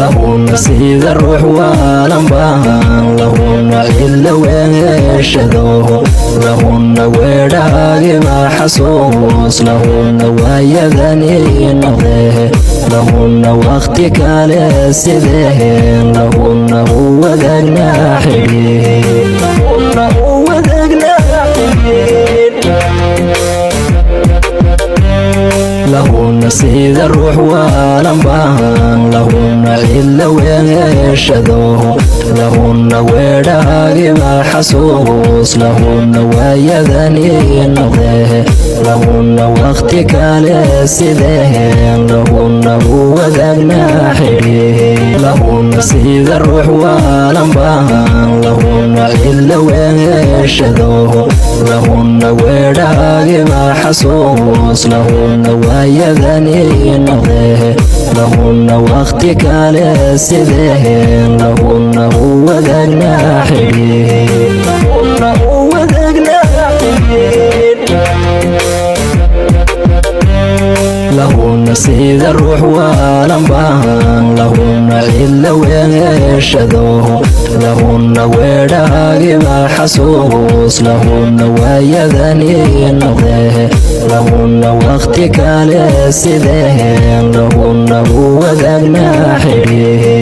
Lahuna sida ruux waalan baan lahuna cidla weeshado, lahuna weedhaagiba xasuus, lahuna waayadani noqde, lahuna wakhti kale sideen lahuna u wadaagna xidhiid. Lahuna sida ruux waalan baan lahuna cidla weeshado, lahuna weedhaagiba xasuus, lahuna waayadani noqde, lahuna wakhti kale sideen lahuna u wadaagna xidhiid. Lahuna sida ruux waalan baan lahuna cidla weeshado, lahuna weedhaagiba xasuus, lahuna waayadani noqde, lahuna wakhti kale sideen lahuna u wadaagna xidhiid. Lahuna sida ruux waalan baan lahuna cidla weeshado, lahuna weedhaagiba xasuus, lahuna waayadani noqde, lahuna wakhti kale sideen lahuna u wadaagna xidhiid.